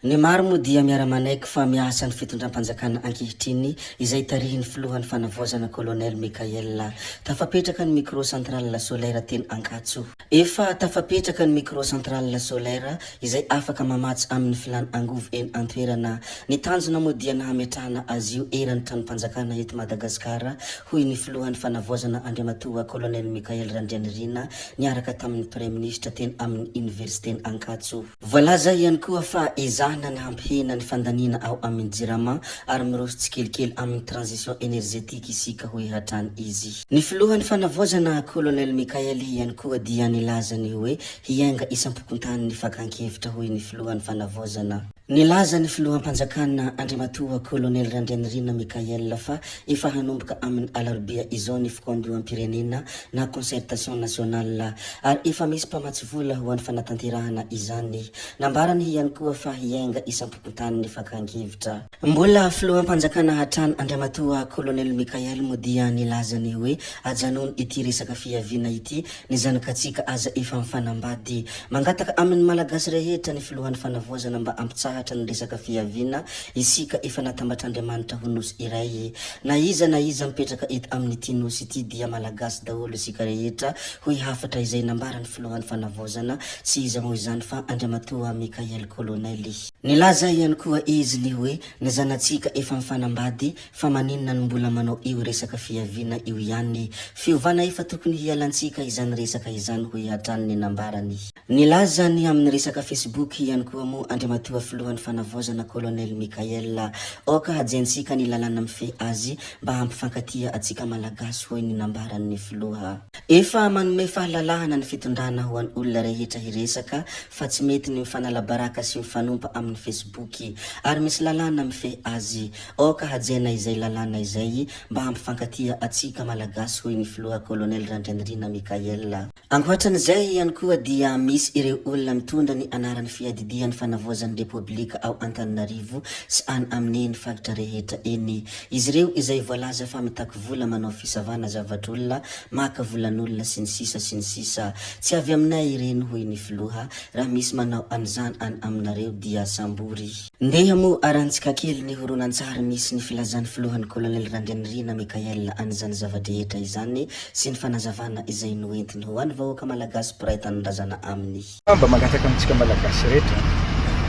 Ny maro moa dia miara-manaiky fa miasa ny fitondram-panjakana ankehitriny izay tarihin'ny filohan'ny fanavaozana Colonel Mickaël. Tafapetraka ny micro centrale solaire teny Ankatso. Efa tafapetraka ny micro centrale solaire izay afaka mamatsy amin'ny filàna angovo eny an-toerana. Ny tanjona moa dia ny hametrahana azy io eran'ny tranom-panjakana eto Madagasikara, hoy ny filohan'ny fanavaozana Andriamatoa Colonel Mickaël Randrianirina niaraka tamin'ny Praiminisitra teny amin'ny Oniversiten'Ankatso. Voalaza ihany koa fa ezahina ny hampihena ny fandaniana ao amin'ny Jirama ary miroso tsikelikely amin'ny transition énergétique isika, hoy hatrany izy. Ny filohan'ny fanavaozana, Colonel Mickaël ihany koa dia nilaza ny hoe hiainga isam-pokontany ny fakan-kevitra, hoy ny filohan'ny fanavaozana. Nilaza ny filoham-panjakana, Andriamatoa Colonel Randrianirina Mickaël fa efa hanomboka amin'ny alarobia izao ny fikaondoham-pirenena na concertation nationale ary efa misy mpamatsy vola ho an'ny fanatanterahana izany. Nambarany ihany koa fa hiainga isam-pokontany ny fakan-kevitra. Mbola filoham-panjakana hatrany Andriamatoa Colonel Mickaël moa dia nilaza ny hoe ajanony ity resaka fiaviana ity, ny zanakatsika aza efa mifanambady. Mangataka amin'ny Malagasy rehetra ny filohan'ny fanavaozana mba ampitsahatra ny resaka fiaviana, isika efa natambatr'Andriamanitra ho nosy iray. Na iza na iza mipetraka eto amin'ity nosy ity dia Malagasy daholo isika rehetra, hoy hafatra izay nambaran'ny filohan'ny fanavaozana, tsy iza moa izany fa Andriamatoa Mickaël Colonel. Nilaza ihany koa izy ny hoe ny zanatsika efa mifanambady fa maninona no mbola manao io resaka fiaviana io ihany. Fiovana efa tokony hialantsika izany resaka izany hoy hatrany ny nambarany. Nilaza ny amin'ny resaka Facebook ihany koa moa Andriamatoa Filohan'ny Fanavaozana Colonel Mickaël. Aoka hajentsika ny lalàna mifehy azy mba hampifankatia atsika Malagasy hoy ny nambaran'ny Filoha. Efa manome fahalalahana ny fitondrana ho an'ny olona rehetra hiresaka fa tsy mety ny mifanala baraka sy mifanompa amin'ny Facebook. Ary misy lalàna mifehy azy. Aoka hajaina izay lalàna izay mba hampifankatia atsika Malagasy hoy ny Filoha Colonel Randrianirina Mickaël. Ankoatran'izay ihany koa dia misy ireo olona mitondra ny anaran'ny fiadidian'ny fanavaozan'ny Repoblika ao Antananarivo sy any amin'iny faritra rehetra eny. Izy ireo izay voalaza fa mitaky vola manao fisavana zavatr'olona, maka volan'olona sy ny sisa sy ny sisa. Tsy avy aminay ireny hoy ny filoha, raha misy manao an'izany any aminareo dia sambory. Ndeha moa arantsika kely ny horonantsary misy ny filazan'ny filohan'ny Colonel Randrianirina Mickaël an'izany zava-drehetra izany sy ny fanazavana izay noentiny ho an'ny vahoaka Malagasy mpiray tanindrazana aminy. Mba mangataka amintsika Malagasy rehetra,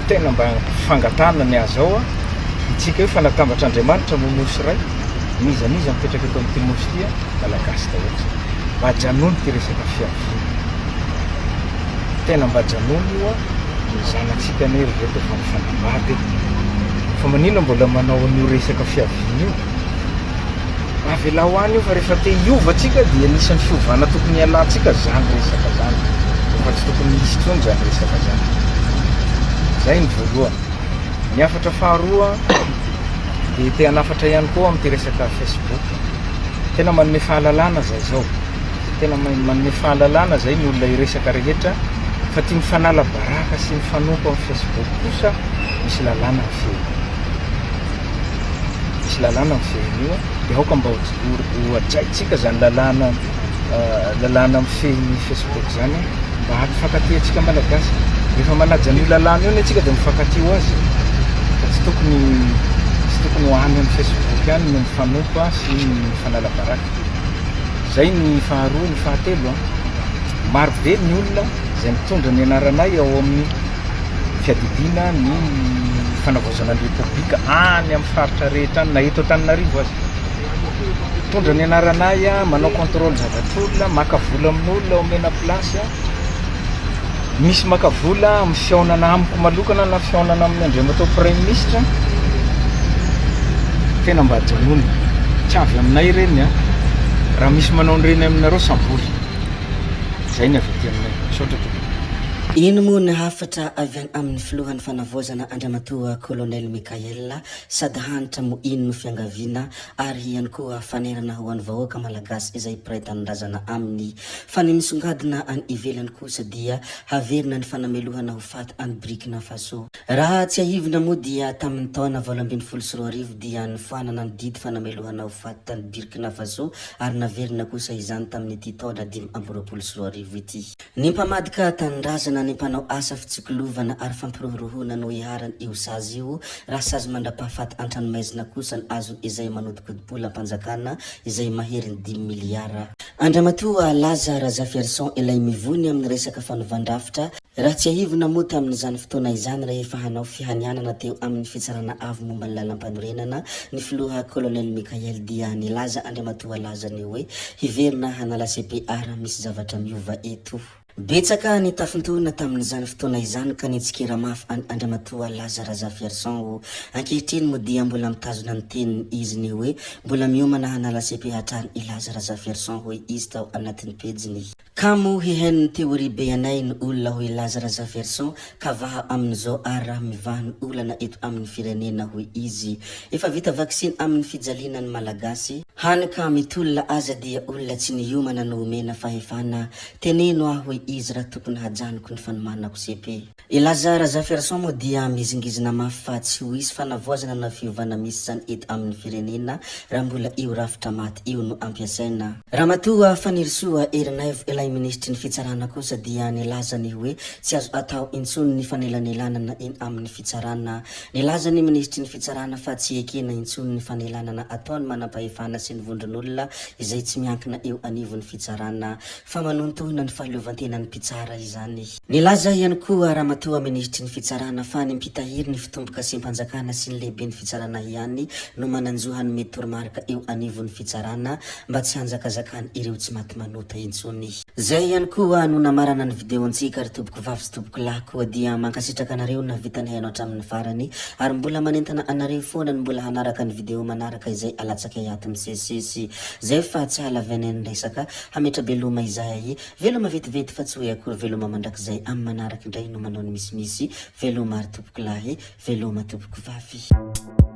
tena mba fangatahana ny ahy zao a, itsika io fa natambatr'Andriamanitra mo nosy iray, n'iza n'iza mipetraka eto amin'ity nosy ity a, Malagasy daholo zay. Mba ajanony ity resaka fiaviana. Tena mba ajanony io a, ny zanatsika anie ry reto efa mifanambady e. Fa maninona mbola manao an'io resaka fiaviana io? Avelao any io fa rehefa te hiova tsika dia anisan'ny fiovana tokony hialantsika zany resaka zany. Efa tsy tokony hisy intsony zany resaka zany. Zay ny voalohany. Ny hafatra faharoa dia te hanafatra ihany koa amin'ity resaka Facebook. Tena manome fahalalana zay zao. Tena manome fahalalana zay ny olona hiresaka rehetra fa ty mifanala baraka sy mifanompo amin'ny Facebook kosa misy lalàna mifehy. Misy lalàna mifehy an'io dia aoka mba ho hajaintsika zany lalàna lalàna mifehy ny Facebook zany mba hampifankatia antsika Malagasy. Rehefa manaja an'io lalàna io anie tsika dia mifankatia ho azy fa tsy tokony tsy tokony ho any amin'ny Facebook any no mifanompa sy mifanala baraka. Zay ny faharoa, ny fahatelo an, maro be ny olona izay mitondra ny anaranay ao amin'ny fiadidiana ny fanavaozana ny Repoblika any amin'ny faritra rehetra any na eto Antananarivo aza. Mitondra ny anaranay, manao contrôle zavatr'olona, maka vola amin'olona, omena place. Misy maka vola amin'ny fihaonana amiko manokana na fihaonana amin'ny Andriamatoa Praiminisitra. Tena mba ajanony. Tsy avy aminay ireny an. Raha misy manao an'ireny aminareo sambory. Izay ny avy aty aminay. Misaotra tompoko. Ino moa ny hafatra avy any amin'ny filohan'ny fanavaozana Andriamatoa Colonel Mickaël sady hanitra moa ino no fiangaviana ary ihany koa fanerana ho an'ny vahoaka Malagasy izay mpiray tanindrazana aminy. Fa ny misongadina any ivelany kosa dia haverina ny fanamelohana ho faty any Brikina Faso. Raha tsiahivina moa dia tamin'ny taona 2018 dia nofoanana ny didy fanamelohana ho faty tany Birkina Faso ary naverina kosa izany tamin'ity taona 2025 ity. Ny mpamadika tanindrazana. isan'ny mpanao asa fitsikolovana ary fampirorohona no iharan io sazy io, raha sazy mandra-pahafaty an-tranomaizina kosa ny azon izay manodikodi-bolam-panjakana izay maherin'ny dimy miliara. Andriamatoa Laza Razafiarison ilay mivony amin'ny resaka fanovan-drafitra, Raha tsiahivina moa tamin'izany fotoana izany rehefa hanao fihanianana teo amin'ny Fitsarana Avo momba ny Lalampanorenana ny filoha Colonel Mickael dia nilaza Andriamatoa Laza ny hoe hiverina hanala CPA raha misy zavatra miova eto. Betsaka ny tafintohina tamin'izany fotoana izany ka nitsikera mafy an'i Andriamatoa Laza Razafiarison ho ankehitriny moa dia mbola mitazona ny teniny izy ny hoe mbola miomana hanala CP hatrany i Laza Razafiarison hoy izy tao anatin'ny pejiny. Kamo hihaino ny théorie be anay ny olona hoy Laza Razafiarison ka vaha amin'izao ary raha mivaha ny olana eto amin'ny firenena hoy izy. Efa vita vaksiny amin'ny fijaliana ny Malagasy. Hany ka mitolona aza dia olona tsy niomana no omena fahefana. Teneno aho hoy izy raha tokony hajanoko ny fanomanako cepe. I Laza Razafiarison moa dia mihizingizina mafy fa tsy ho hisy fanavaozana na fiovana misy izany eto amin'ny firenena raha mbola io rafitra maty io no ampiasaina. Ramatoa Fanirisoa Ernaivo ilay minisitry ny fitsarana kosa dia nilaza ny hoe tsy azo atao intsony ny fanelanelanana eny amin'ny fitsarana. Nilaza ny minisitry ny fitsarana fa tsy ekena intsony ny fanelanana ataon'ny manampahefana sy ny vondron'olona izay tsy miankina eo anivon'ny fitsarana fa manontohina ny fahaleovantenan'ny mpitsara izany. Nilaza ihany koa Ramatoa Minisitry ny Fitsarana fa ny mpitahiry ny fitombokasem-panjakana sy ny lehiben'ny fitsarana ihany no manan-jo hanome toromarika eo anivon'ny fitsarana mba tsy hanjakazakany ireo tsy maty manota intsony. Zay ihany koa no namarana ny video-ntsika ry tompoko vavy sy tompoko lahy koa dia mankasitraka anareo nahavita nihaino hatramin'ny farany ary mbola manentana anareo foana ny mbola hanaraka ny video manaraka izay alatsakay ato misesisesy zay fa tsy hahalavianay ny resaka hametra-beloma izahay Veloma vetivety fa tsy hoe akory veloma mandrakizay amin'ny manaraka indray no manao ny misimisy, veloma ary tompokolahy, veloma tompokovavy.